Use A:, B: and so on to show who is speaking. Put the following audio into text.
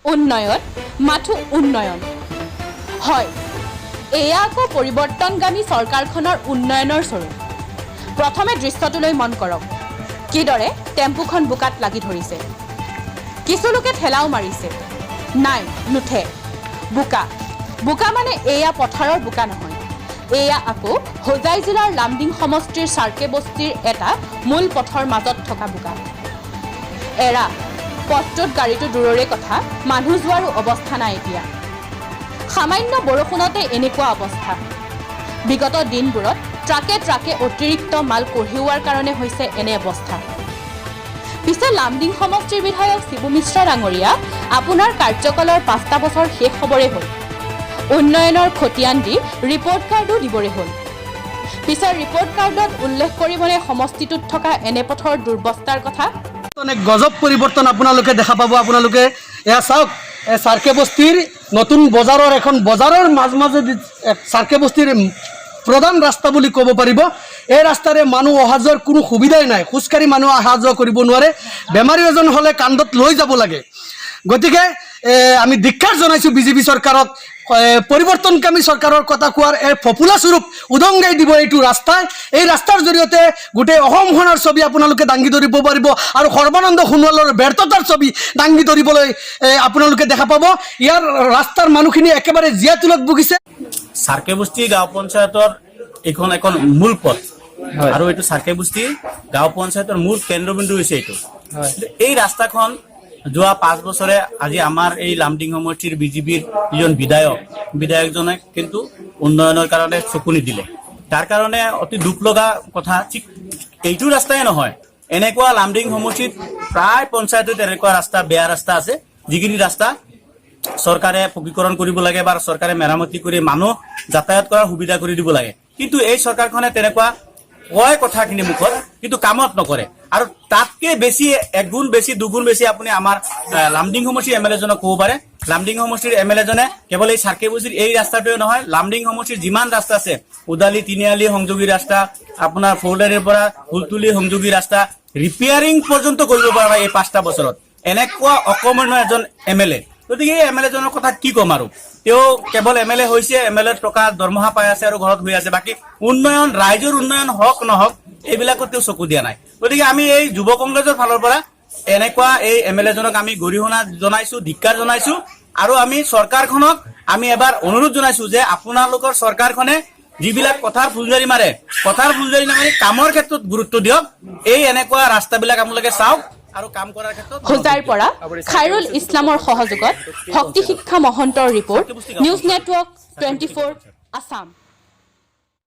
A: উন্নয়ন, মাথো উন্নয়ন। হয়, এয়া আকৌ পৰিৱৰ্তনগামী চৰকাৰখনৰ উন্নয়নৰ স্বৰূপ। প্ৰথমে দৃশ্যটোলৈ মন কৰক, কিদৰে টেম্পুখন বোকাত লাগি ধৰিছে। কিছু লোকে ঠেলাও মাৰিছে, নাই, নুঠে। বোকা বোকা মানে এয়া পথাৰৰ বোকা নহয়, এয়া আকৌ হোজাই জিলাৰ লামডিং সমষ্টিৰ চাৰ্কে বস্তিৰ এটা মূল পথৰ মাজত থকা বোকা। এৰা, পথটোত গাড়ীটো দূৰৰে কথা, মানুহ যোৱাৰো অৱস্থা নাই। এতিয়া সামান্য বৰষুণতে এনেকুৱা অৱস্থা। বিগত দিনবোৰত ট্ৰাকে ট্ৰাকে অতিৰিক্ত মাল কঢ়িওৱাৰ কাৰণে হৈছে এনে অৱস্থা। পিছে লামডিং সমষ্টিৰ বিধায়ক শিবু মিশ্ৰ ডাঙৰীয়া, আপোনাৰ কাৰ্যকালৰ 5টা বছৰ শেষ হ'বৰে হ'ল। উন্নয়নৰ খতিয়ান দি ৰিপৰ্ট কাৰ্ডো দিবৰে হ'ল। পিছে ৰিপৰ্ট কাৰ্ডত উল্লেখ কৰিবনে সমষ্টিটোত থকা এনে পথৰ দুৰ্বস্থাৰ কথা?
B: এক গজব পৰিৱৰ্তন আপোনালোকে দেখা পাব। আপোনালোকে এয়া চাওক, এই চাৰ্কে বস্তিৰ নতুন বজাৰৰ এখন বজাৰৰ মাজ মাজেদি এক চাৰ্কে বস্তিৰ প্ৰধান ৰাস্তা বুলি ক'ব পাৰিব। এই ৰাস্তাৰে মানুহ অহা যোৱাৰ কোনো সুবিধাই নাই। খোজকাঢ়ি মানুহ অহা যোৱা কৰিব নোৱাৰে। বেমাৰী এজন হ'লে কান্ধত লৈ যাব লাগে। গতিকে আমি ধিক্কাৰ জনাইছোঁ বিজেপি চৰকাৰক। পৰিৱৰ্তনকামী চৰকাৰৰ কথা কোৱাৰ এই ফপুলা স্বৰূপ উদংগাই দিব এইটো ৰাস্তাই। এই ৰাস্তাৰ জৰিয়তে গোটেই অসমখনৰ ছবি আপোনালোকে দাঙি ধৰিব পাৰিব আৰু সৰ্বানন্দ সোণোৱালৰ ব্যৰ্থতাৰ ছবি দাঙি ধৰিবলৈ আপোনালোকে দেখা পাব। ইয়াৰ ৰাস্তাৰ মানুহখিনি একেবাৰে জীয়াতূলত ভুগিছে।
C: চাৰ্কেবস্তি গাঁও পঞ্চায়তৰ এইখন এখন মূল পথ আৰু এইটো চাৰ্কেবস্তি গাঁও পঞ্চায়তৰ মূল কেন্দ্ৰবিন্দু হৈছে এইটো। কিন্তু এই ৰাস্তাখন যোৱা 5 বছৰে আজি আমাৰ এই লামডিং সমষ্টিৰ বিজেপিৰ যিজন বিধায়ক, বিধায়কজনে কিন্তু উন্নয়নৰ কাৰণে চকু নিদিলে। তাৰ কাৰণে অতি দুখ লগা কথা। ঠিক এইটো ৰাস্তাই নহয়, এনেকুৱা লামডিং সমষ্টিত প্ৰায় পঞ্চায়তত এনেকুৱা ৰাস্তা, বেয়া ৰাস্তা আছে, যিখিনি ৰাস্তা চৰকাৰে পকীকৰণ কৰিব লাগে বা চৰকাৰে মেৰামতি কৰি মানুহ যাতায়াত কৰাৰ সুবিধা কৰি দিব লাগে। কিন্তু এই চৰকাৰখনে তেনেকুৱা কয় কথাখিনি মুখত, কিন্তু কামত নকৰে। আৰু তাতকে বেছি, এগুণ বেছি, দুগুণ বেছি আপুনি আমাৰ লামডিং সমষ্টিৰ এম এল এজনক ক'ব পাৰে। লামডিং সমষ্টিৰ এম এল এজনে কেৱল এই চাৰ্কেবুজিৰ এই ৰাস্তাটোৱে নহয়, লামডিং সমষ্টিৰ যিমান ৰাস্তা আছে, উদালি তিনিআলি সংযোগী ৰাস্তা, আপোনাৰ ফৌলাৰীৰ পৰা ফুলতুলি সংযোগী ৰাস্তা ৰিপেয়াৰিং পৰ্যন্ত কৰিব পৰা নাই এই 5টা বছৰত। এনেকুৱা অকৰ্মণ্য এজন এম এল এ। গতিকে এই এম এল এজনৰ কথা কি ক'ম আৰু? তেওঁ কেৱল এম এল এ হৈছে, এম এল এৰ টকা দৰমহা পাই আছে আৰু ঘৰত শুই আছে। বাকী উন্নয়ন, ৰাইজৰ উন্নয়ন হওক নহওক, এইবিলাকত তেওঁ চকু দিয়া নাই। গতিকে আমি এই যুৱ কংগ্ৰেছৰ ফালৰ পৰা এনেকুৱা এই এম এল এজনক আমি গৰিহণা জনাইছো, ধিক্কাৰ জনাইছো আৰু আমি চৰকাৰখনক আমি এবাৰ অনুৰোধ জনাইছো যে আপোনালোকৰ চৰকাৰখনে যিবিলাক কথাৰ ফুলজাৰি মাৰে, কথাৰ ফুলজাৰি নামাৰি কামৰ ক্ষেত্ৰত গুৰুত্ব দিয়ক। এই এনেকুৱা ৰাস্তাবিলাক আপোনালোকে চাওক আৰু কাম কৰাৰ ক্ষেত্ৰত মনোযোগ
A: হোজাইৰ
C: দিয়ক।
A: পৰা খাইৰুল ইছলামৰ সহযোগত ভক্তি শিক্ষা মহন্তৰ ৰিপৰ্ট, নিউজ নেটৱৰ্ক 24 আছাম।